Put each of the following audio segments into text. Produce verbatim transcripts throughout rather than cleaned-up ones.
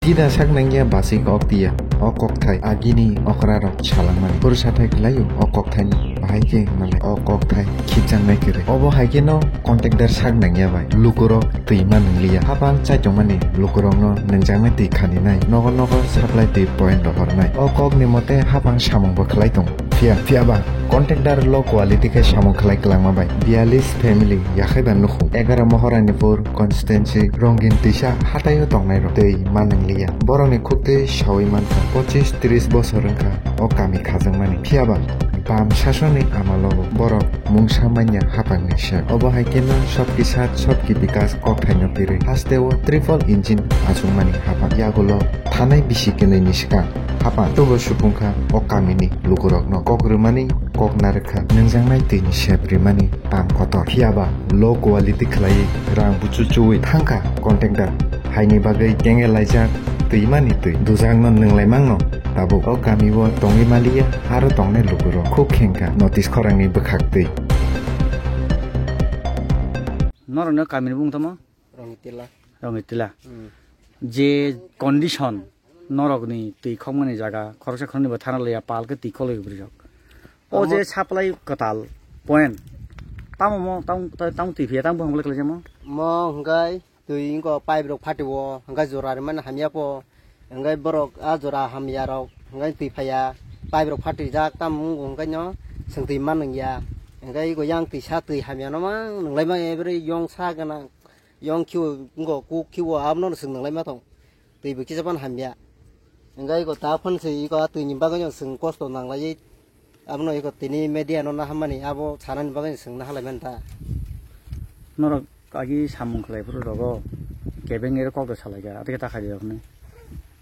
Ida sak nangya basing ok tiya, o kokthai agini okra rok salangmani. Pursa thai khlaio o kokthai ni bahai khe malai o kokthai khipjangnai kwrwi. Obo hai khe no contractor sak nangya bai lukurok twi ma nwngliya. Hapang chai tongmani lukurokno nwnjaknai twi khaninai, nogo nogo supply twi point rohornai. O kokni mote hapang samung bo khlai tong. Phiya, phiya ba, contractor low quality khe samung khlai kwlangma bai biyalish family yakhai ba nukhung. Egaroh Maharanipur constituency Rongin Tisa hataio tongnai rok twi ma nwngliya. Borokni khuktwi sawi mankha, pochis tris bosor wngkha o kami khajakmani. Phiya ba, bam sasoni amalo borok mungsa manya hapangni se. Obo hai khe no Sabki Saath Sabki Bikash kokthaino kwrwi. Hasteo triple engine achukmani hapang. Yagulo thanai bisi kwnwi ni swkang hapang tubo supungkha o kamini lukurokno kok rwmani, kok narwkha, nwngjaknai twini sep rwmani pam kotor. Phiya ba low quality khlaiwi rang buchu chuwi thangkha contractor. Haini bagwi kenge laijak twi mani twi dujakno nwnglai mangno tabuk o kamio tongwi maliya, aro tongnai lukurok khuk khengkha notice khorangni bwkhak twi. Norokno kamini bumung tamo? Rongitila. Rongitila. Hmm. Je condition norokni twi khokmani jaga khoroksa khoroknwi bo thana laiya pal khe twi kholoi bwrwi rok. O je supply kwtal point. Tamo mo, tamo, tamo twi phiya, tamo buphang belai khlaijamo? Mo hwnkhe twi wngkha pipe rok phatio, hwnkhe jora rimani hamya pho, hwnkhe borok a jora hamya rok hwnkhe twi phaiya, pipe rok phatijak, tamo wngkha hwnkhe no chwng twi man nangya, hwnkhe eko yang twi sa twi hamya no mang nwnglai maya, ebri yong sa gana. Yong khiwo wngkha kuk khiwo abono chwng nwnglai ma tong. Twi bo kisa phano hamya. Hwnkhe eko ta phano se eko a twi ni bagwi no chwng kosto nanglaiwi abono eko tini media no naharmani abo sanani bagwi no chwng nahar lai mani ta. Norok agi samung khlai phuru rogo kebeng ero kok da salai kha, ate khe ta khai rok ni.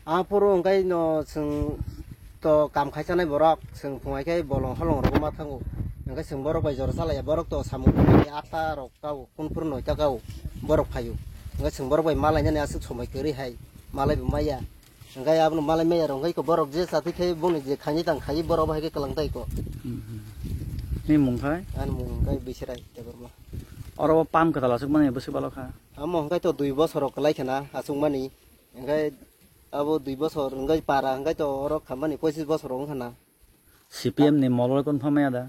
A phuru hwnkhe no chwng to kam khai chanai borok, chwng phungai khe bolong holong rogo ma thango. Hwnkhe chwng borok bai jora salaiya, borok to samung khlai ata rok kau. Kunphuru noita kau borok phaio. Hwnkhe chwng borok bai malainani aswk somoi kwrwi hai malai bo maya. Hwnkhe abono malai maya rok hwnkhe iko borok je chatwi khai boni je khaini tang khai borok bo hai khe kwlang tai ko. Hmm, hmm. Ni mung khai? Ani mung hwnkhe Bisrai Debbarma. Oro o pam kwtal aswk mani bwswk balo kha? Amo hwnkhe to dui bosor rok kwlai khana aswk mani. Hwnkhe abo dui bosor hwnkhe para hwnkhe to oro khamani pochis bosor rok wngkha na. C P M ni molo kon pha maya da?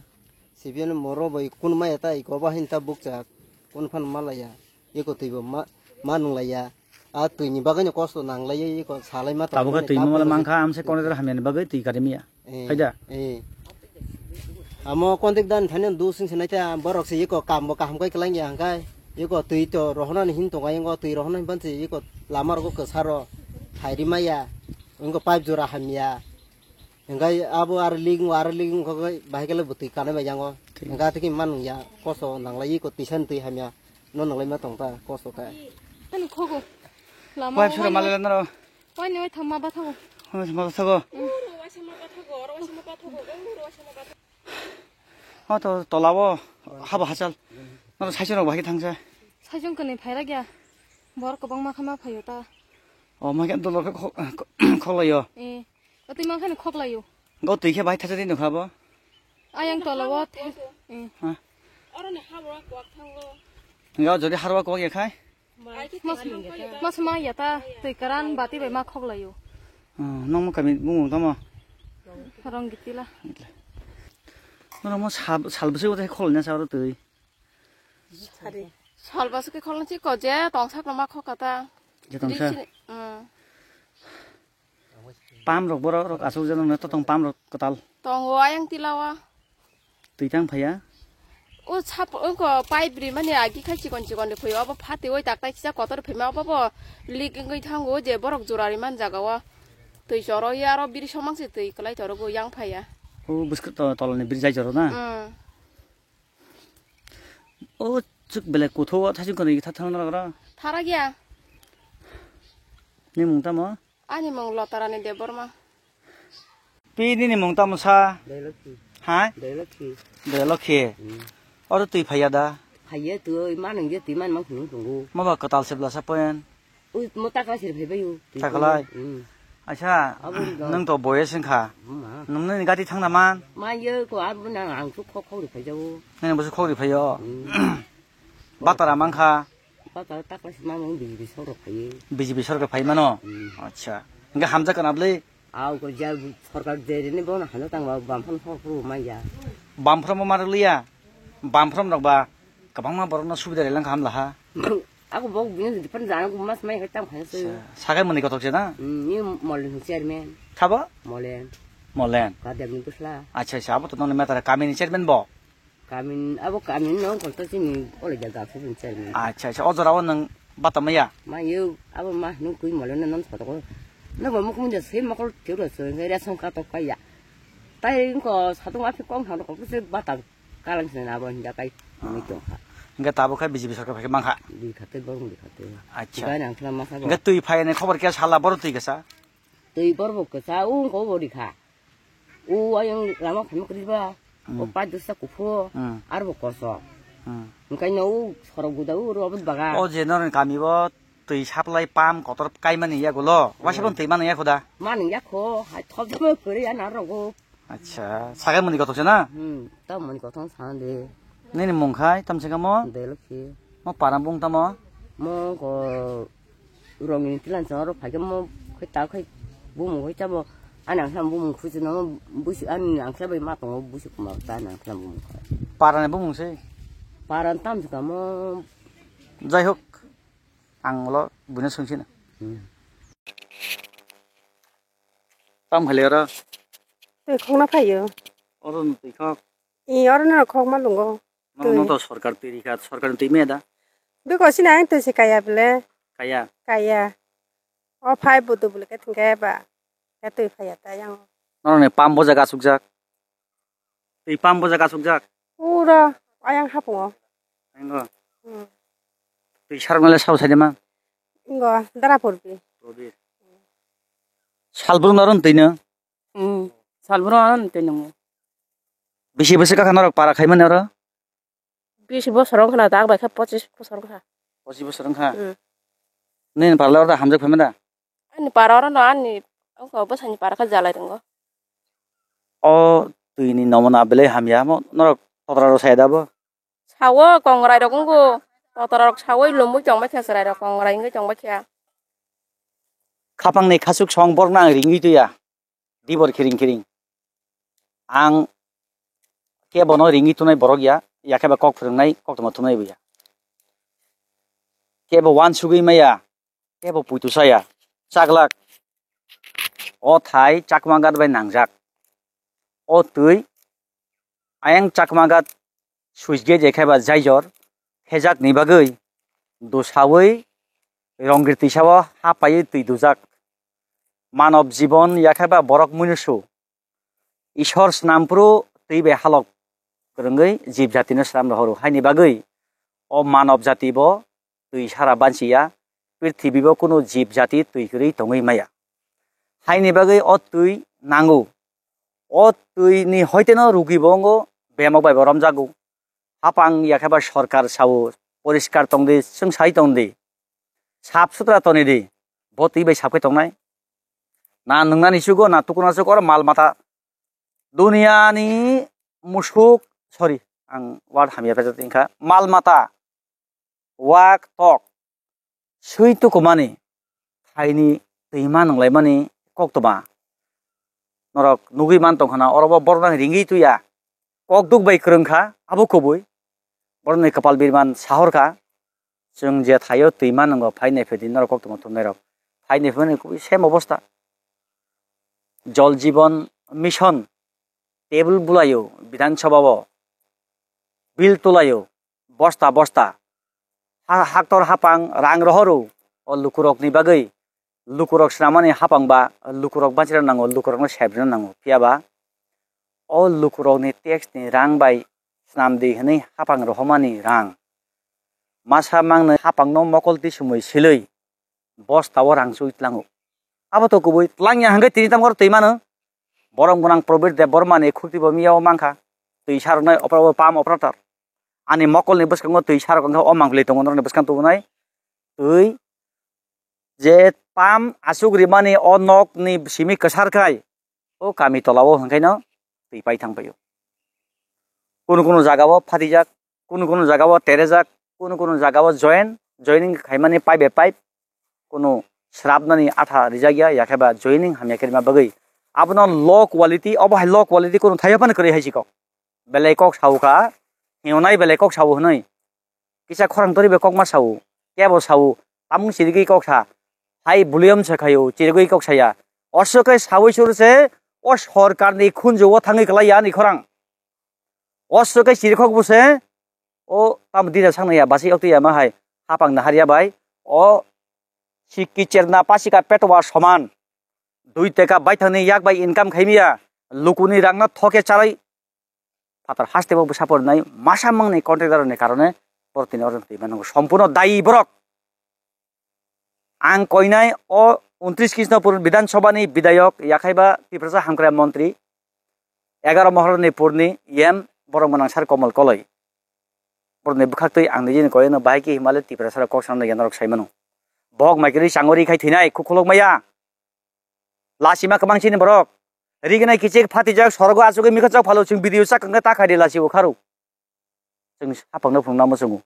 C P M ni molo bai kun maya ta iko ba hin ta bukchak. Kun phan malaya. Iko twi bo ma, ma nunglaya. A twi ni bagwi no kosto nanglai iko salai ma. Tabuk twi mo mala mangkha amse kon dra hamya ni bagwi twi kari miya. Eh, hai da? Eh. Amo contact dan thani du sing sinai ta borok se iko kam bo kaham kai kwlai ya hangkai. Iko twi to rohona ni hin to ngai ngo twi rohona hin ban se iko lama rogo kwsaro phairi maya. Ingo pipe jora hamya. Hingkai abo ar leak wng, ar leak wng kha khe bahai khe le bwtwi kanwi bai yango. Thik. Hingka tiki man ya koso nanglai ko twisan twi hamya no nanglai ma tong ta koso kha. Ani khogo. Lama. Wai sura malai naro. Wai ni wai thamma ba thago. Wai thamma ba thago. O to tola o habo hachal. Naro saisong rok bahai thangsa. Saisong kani phaira gya. Bor kobang ma khama phayo ta. O ma khe dolor khe kho-, kho-, kholaio. Eh. O twi mang khani khoklaio. Go twi khe bahai thaisa twi nukha bo. Ayang tola o the-, eh. Ha? Oro ni habra kwak thango. Nga jodi harwa kwak ya khai? Mas, mas ma ya ta twi karan bati bai ma khoklaio. Oh, nong mo kami bumung tamo? Rong gitila. Nong mo sal, sal bwswk tei kholna sa oro twi. Sal bwswk kholna si ko je tongsa kwma khokata. Je tongsa? Ri chini, mm. Pam rok borok rok asuk jano na totong pam rok kwtal. Tongo ayang tilawa. Twi tang phaiya? O sap, o ko pipe ri mani agi khai chikon chikon ri phaio, abo phati oi tak tai kisa kotor phaima, abo bo leak wngwi thango je borok jora ri man jaga o. Twi choro ya aro biri somang se twi kwlai toro go yang phaiya. O bwswk to-, tolani biri jai joro na? Mm. O chuk belai kutho o thasing kono igi thathang nang ro. Thara gya. Ni mung tamo? Ani mung Lotarani Debbarma. Pi nini mung tamo sa? Dailokhi. Ha? Dailokhi. Dailokhi. Hmm. Oro twi phaiya da? Phaiya twi, ma nungya twi man mang khunung tongo. Ma ba kwtal se bwla sa poyan? Ui, mo takla sir phai bayo. Taklai? Hmm. Acha, abo ni dol. Nwng to boyes wngkha. Hmm, ha. Nwng nini gati thangna man? Ma ye ko abo nang ang su khok khok ri phai jago. Nini busu khok ri phaio? Hmm. Batara mangkha? Taklai se mamung B J P sorkar phaiwi. B J P sorkar phai mano? Hmm. Acha. Hingke hamjak kana bwlwi? Au ko ja sorkar je rene bono hano tangwa bamphano sorkar manya. Bamphano ma rwliya? Bamphano rok ba kwbangma borokno subida rwlang kha hamla ha. Ako bok bini different jana ko mas mai tang phai se. Acha. Sakai mani kotok se na? Hmm, ni molen chairman. Thabo? Molen. Molen. Kadem ni bwsla. Acha, acha, abo to noni matara kamini chairman bo? Kamin, abo kamin no kolto chini ole jaga se bini chairman. Acha, acha, o jora o nwng bata maya? Ma yo, abo ma hwnwi kui mole no non sotoko. Nogo mukmung de se mokol tero so, ngai ration card to kaya. Tai ko satung afi kong thang ko se bata kalang se na abo hinda kai mami tong kha. Hingke tabuk khe B J P sorkar phai khe mankha? Di khate borong di khate. Acha. Bai nang khna masa bo. Hingke twi phai ni khobor khe sala boro twi kasa? Twi borok bo kwchao wngkha o bo rikha. O ayang lama phaima kwrwi ba. O Hmm. Pai dosa kuphur. Hmm. Arbo kosok. Hmm. Hwnkhe no o sorok guda o rw baga. O je noroni kami o twi supply pump kotor kaimani yagulo. Waisa Hmm. bono twi mani yakho da? Mani yakho, hai thopjagwi kwrwi ya na rogo. Acha, sagai mani kotok se na? Hmm, tamo mani kothong sande. Nini mung khai, tam se kamo? Delokhi. Mo para bung tamo? Mo ko Rongni tilan chong aro phaikhe mo khai ta khai bumung khai tamo ani ang khlam bumung khuchi no busi ani ang khlam bai ma tongo busi kuma ta ani ang khlam bumung khai. Parani bumung se? Paran tam jika mo. Jai hok, ang lo buino sungsina. Hmm. Tam khali oro? Twi khokna phaio. Oro no twi khok. I oro no khokma lungo. Nono to sorkar twi rikha, sorkar twi meda. Biko sina ang twi se kaya bele. Kaya. Kaya. O phai budu bele ke thingke ba. Ke twi phaya ta yang. Nono ne pam boja gasukjak. Twi pam boja gasukjak. Uro ayang hapungo. Aingo. Hmm. Twi sarok nale sao sai ma. Ingo dara purbi. Purbi. Salbrum noron twi no. Hmm. Salbrum noron twi no. Bisi bisi kaka norok para khai mani oro. Bisi bosor wngkha na, tak bai khe pochis bosor wngkha. Pochis bosor wngkha? Hmm. Nini pala oro hamjak phaima da? Ani para oro no, ani wngkha bwsani para khe jalai tongo. O twi ni nomona belai hamya, mo norok totra rok sai da bo? Sawo kongrai rok wngkho, totra rok sawi lumwi tongbai kha, chwrai rok kongrai wngwi tongbai kha. Khapang ni khasuk song borok no ang ringwi tuya. Dibor khiring khiring. Ang kebono ringwi tunai borok ya, yakhe ba kok phwrwngnai, koktwma thumnai bo ya. Kebo uansugwi maya, kebo puitu saya. Chaglak. O thai Chakma Ghat bai nangjak. O twi ayang Chakma Ghat switch gate je khe ba jaijor khejak ni bagwi dosawi rongir twisao hapaiwi twi dujak. Manob jibon yakhe ba borok munusu Ishwar snam phuru twi bai halok kwrwngwi jib jatino snam rohoro. Haini bagwi o manob jati bo twi sara banchiya, prithibi bo kunu jib jati twi kwrwi tongwi maya. Haini bagwi o twi nango. O twi ni hoiteno rugi bo wngo, bemok bai bo romjago. Hapang yakhe ba sorkar sao, poriskar tong di, chwng sai tong di, sap sutra toni di, bo twi bai sap khe tongnai. Na nwngnani chugo, na tukuna chugo, oro mal mata. Duniani musuk, sorry, ang word hamya pejak wngkha. Mal mata, wak, tok, swi tukumani, thaini twima nunglaimani koktwma. Norok nugwi man tongkha na, oro bo borok nang ringwi tuya. Kok duk bai kwrwng kha, abo kubui. Borokni kwpal birman sahor kha. Chwng je thaio twima nwngo, phai naiphedi norok koktwma thumnairok. Phai naiphimani kubui same obosta. Jal Jeevan Mission table bulaio Bidhan Sabha o. Bill tulaio bosta bosta. Ha-, haktor hapang rang rohoro o lukurokni bagwi. Lukurok swnamani hapang ba lukurok bachina nango, lukurokno sep rwna nango. Phiya ba o lukurokni tax ni rang bai swnam di hwnwi hapang rohormani rang. Masa mangno hapangno mokol tisumui silwi bosta o rang chui tlango. Abo to kubui tlangya hwnkhe tini tamo twi mano. Borok gwnang Probir Debbarma ni khukti bo miya o mankha. Twi saroknai opra-, o pam operator. Ani mokol ni bwskango twi sarok wngkha o mangpili tongo norokni bwskang tubunai. Twi je pam asuk rimani o nok ni simi kwsar khai o kami tola o hwnkhe no twi pai thang paio. Kunu kunu jaga o phatijak, kunu kunu jaga o terejak, kunu kunu jaga o join joining khaimani pipe bai pipe, kunu srapnani atha rijak ya, yakhe ba joining hamya khe rima bagwi. Abono low quality, obo hai low quality kunu thaiyo phano kwrwi hai si kok. Belai kok sao kha, hingonai belai kok sao hwnwi. Kisa khorang tori bai kok ma sao, kebo sao, tamung chirigwi kok sa. Hai volume sa khaio, chirigwi kok saya. Oswk khe saui suru se, o sorkarni khunju o thangwi kwlai ya ani khorang. Oswk khe chirikhok bo se, o tamo dina sangnai ya, basi oktwi ya ma hai, hapang nahar ya bai, o sikki cherna pasika petwa soman, dui teka baithangni yak bai income khaimiya, lukuni rangno thoke chalai, phatar haste bo bwsa porinai, masa mangni contractor ni karone, borok tini oro twi mano, sompurno dayi borok. Ang koinai o untris Krishnapur Bidhan Sabha ni bidayok, yakhaiba Tiprasa hamkrai montri, egaro mohor ni purni E M borok mwnang sir Komol Koloi. Borokni bwkhaktwi ang nijini koino bahai khe himale Tiprasa rok kok sanani norok sai mano. Bok mai kwrwi changori khai thwinai khukhulok maya. Lachima kwbang chini borok. Rignai kichik phatijak sorogo achugwi mikha chok phalo chwng video chak wngkhe ta khai di lachi bo kharuk. Chwng hapangno phunukna muchungo.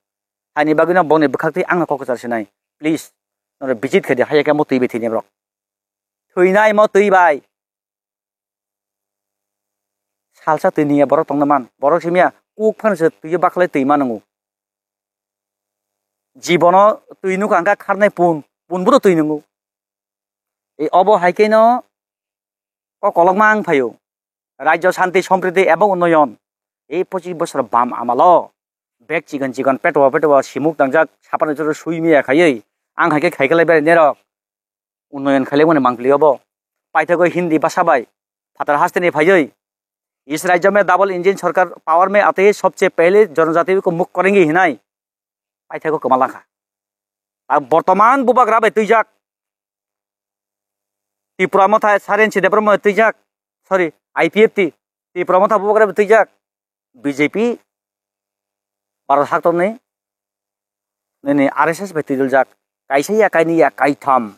Haini bagwino bongni bwkhaktwi angno kok kwchar sinai. Please, norok visit khaidi, haiya khe mo twi bai thwinai borok. Thwinai mo twi bai. Salsa twi niya borok tongna man. Borok simiya kuk phano se twi bakhlai twi manango. Jibono twi nukha hwnkha kharnai pun, pun bono twi nungo. E obo hai kheno kok kolokma ang phaio. Rajyo shanti, sompriti ebong unnoyon. Ei pochis bosor bam amalo bek chikon chikon petwa petwa simuk tangjak, sapani jora sui miya khaiwi ang hai khe khai khlai bai nerok. Unnoyon khailai mani mangpili obo. Paithago Hindi basa bai phatar hasteni phaiwi, "Is rajyo mein double engine sarkar power mein aate hi sabse pehle janjati ko mukh karenge" hinai. Paithago kwma langkha. A bortoman bubagra bai twijak. Tipra Motha Sarensi Debbarma twijak. Sorry, I P F T. Tipra Motha bubagra bai twijak. B J P Bharat haktorni nini R S S bai twiduljak. Kaisa ya, kaini ya, kaitham.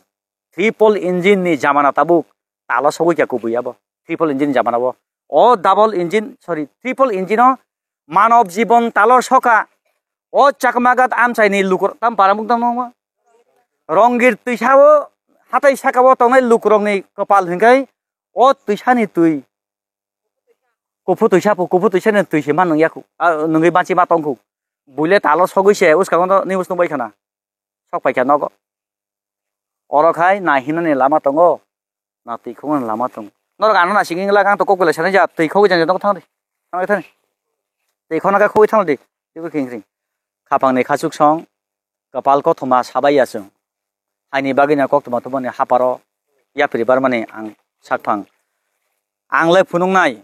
Triple engine ni jamana tabuk talo sogwi kha kubui abo. Triple engine jamana bo. O double engine, sorry, triple engine o manob jibon talo soka. O Chakmagat amchaini lukur tam paramuk tamo. Rongir twisa o hatai saka o tongnai lukurokni kwpal hinkai o twisani twi. Kuphu twisa phu, kuphu twisa ni twi se ma nung yakhu. A, nungwi banchi ma tongkhu. Buile talo sogwi se, uskang no news nung bai khana. Sok pai kha nogo. Oro khai na hinani lama tongo. Na twi khogwi lama tongo. Norok ano na singing la kang to kok belai sanai ja, twi khogwi jang jang thang di. Thang di, thang di. Twi khona kha khogwi thang di. Twi khing khing. Khapang ni khachuk song. Kwpal kothoma sabai ya chwng. Haini bagwino koktwma tubani haparo yapri barmani ang sakphang. Ang le phunuknai,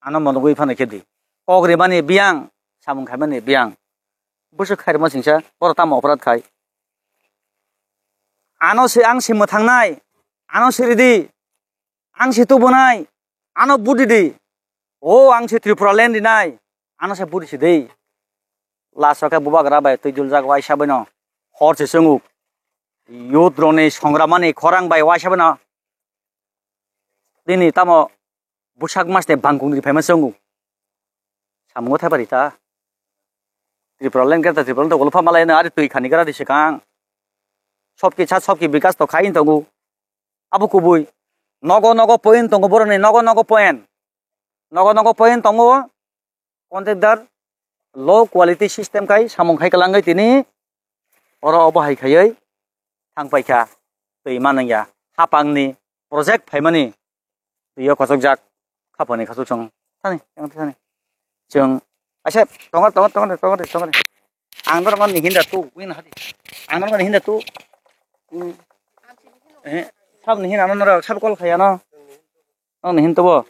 ano monogwi phano khe di. Kok rimani biyang, samung khaimani biyang. Bwswk khairima singsa, borok tamo oporad khai. Ano se ang se mwthangnai, ano se ridi. Ang se tubunai, ano budi di. O ang se Tripura land rinai, ano se budi si di. Last o khe bubagra bai twi duljak waisa baino hor se chwngo. Youth rokni songramani khorang bai waisa baino. Nini tamo bwsak mas ni bangkung ri phaima chwngo. Samungo thaiba rita. Tripura land khe ta Tripura land to golopha malai no ari twi khani gara di swkang. Sobki sa sobki bikas to khai tongo. Abo kubui. Nogo nogo point tongo boroni, nogo nogo point. Nogo nogo point tongo. Contractor low quality system khai samung khai kwlangwi tini oro obo hai khaiwi thang paikha. Twi manwngya hapangni project phaimani twi o kochokjak khapani khachuk song thani yang thani. Chwng aise tongo tongo tongo tongo tongo. Ang norok ni hinda tu win hadi. Ang norok ni hinda tu. Hmm. Eh, sab ni hinda norok sab call khaya no. Ang ni hinda bo.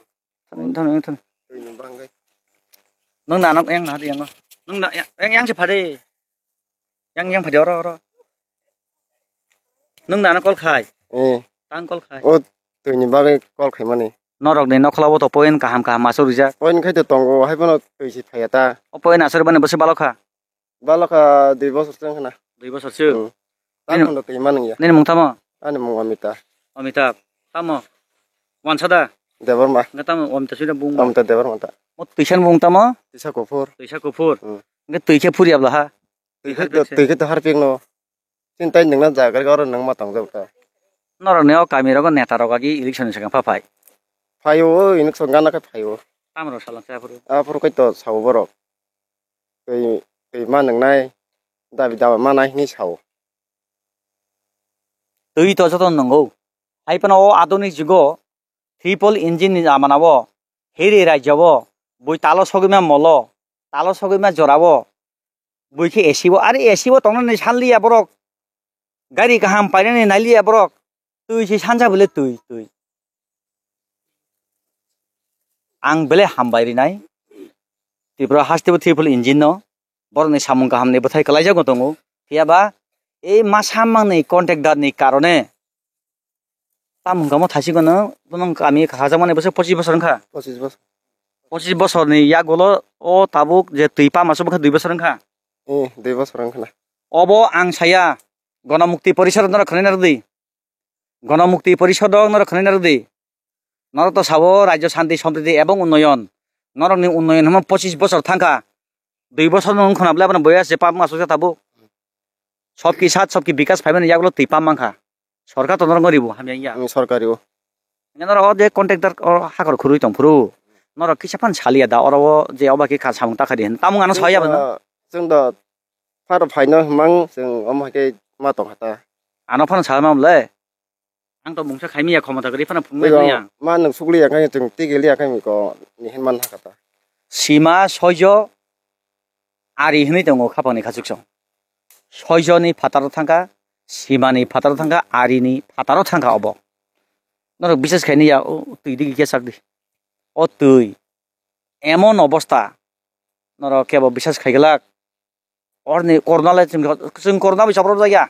Thani thani thani. Nung na nok yang na hadi yang no. Nung na yang yang se phade. Yang yang phade oro oro. Nung na nok call khai. Eh. Tang call khai. O twi ni bagwi call khai mani. Norok ni nokhola bo to point kaham kaham masuk rijak. Point khai to tongo hai bono twi si phaya ta. O point asur bani bosi balok kha. Balok kha dui bosor se wngkha na. Dui bosor se. Hmm. Nini, tamo no twi manung ya. Nini mung tamo? Ani mung Amita. Amitabh. Tamo? Wansa da? Debbarma. Nga tamo Amita sida bung. Amita Debbarma ta. O twisan bung tamo? Tisa kuphur. Tisa kuphur. Hmm. Nga twi khe phuri abla ha. Twi khe to, twi khe to harpik no. Chini tai nwngna jaga oro nwng ma tong jak ta. Norok ni o kami rogo neta rok agi election ni swkang pha phai. Phaio, o election gana khe phaio. Tamo rok salang sa phuru. Aphuru kai to sao borok. Twi, twi ma nwngnai, dabi dawa manai hinwi sao. Twi to joto nwngo. Hai phano o adoni jugo triple engine ni amana o, hiri rajya o, bui talo sogwi ma molo, talo sogwi ma jora o, bui khe A C o, are A C o tongnani sanliya borok, gari kaham painani nailiya borok, twi se sansa bole twi, twi. Ang bele hambai rinai, Tripura haste bo triple engine no, borokni samung kahamni bwthai kwlaijagwi tongo. Phiya ba ei masa mangni contractor ni karone tamung kamo thasi gano bono kami hajakmani bwswk pochis bosor wngkha. Pochis bosor. Pochis bosorni yagulo o tabuk je twi pama se bwkha dui bosor wngkha. Eh, dui bosor wngkha na. Obo ang saya, Gonomukti Porishod norok khwnai narwdi. Gonomukti Porishod norok khwnai narwdi. Norok to sabo Rajya Shanti Sampriti ebong Unnoyon. Norokni unnoyon hwnma pochis bosor thangkha. Dui bosor no wngkha na bwle abono boya se pap ma soksa tabuk. Sobki sat sobki bikas phaimani yagulo twi pap mankha. Sorkar to norok ribo hamya ya. Ang sorkari o. Norok o je contractor o hakor khurui tong phuru. Norok kisa phan saliya da oro o je oba khe kha samung ta kha di hin. Tamung ano saya bano. Chwng da pharo phaino himang chwng omo hai khe ma tong kha ta. Ano phano salma mole. Ang to mungsa khaimiya khomota kwrwi phano phunuknai phano yang. Ma nwng sukliya khe chwng tigeliya khe ko nihin man hakha ta. Sima soijo ari hinwi tongo khapangni khachuksong. Soijoni phataro thangkha, simani phataro thangkha, arini phataro thangkha obo. Norok bisas khaini ya o twi digi khe chak di. O twi emon obosta norok kebo bisas khaiglak. Orni korona le chwng, chwng korona bai chopropjak ya.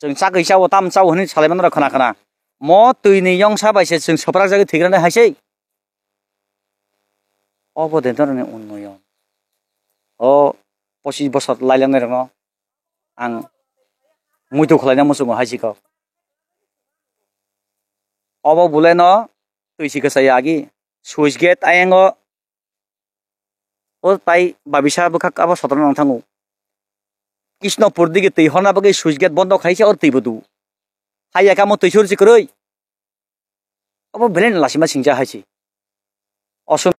Chwng chagwi chao, tam chao hwnwi salaimano rok khna khna. Mo twi ni yongsa bai se chwng soprak jagwi thwigrani hai se. Obo de norokni unnoyon. O pochis bosor lailangnai rokno ang muitu khwlaina muchungo hai se kok. Obo bule no twi si kwchaya agi switch gate ayango. O tai babisa bwkhak abo sotro nang thango. Krishnopur digi twi horna bagwi switch gate bondo khaisa or twi budu. Haiya kamo twi sur si kwrwi. Obo belai no lasima singja hai si. Osun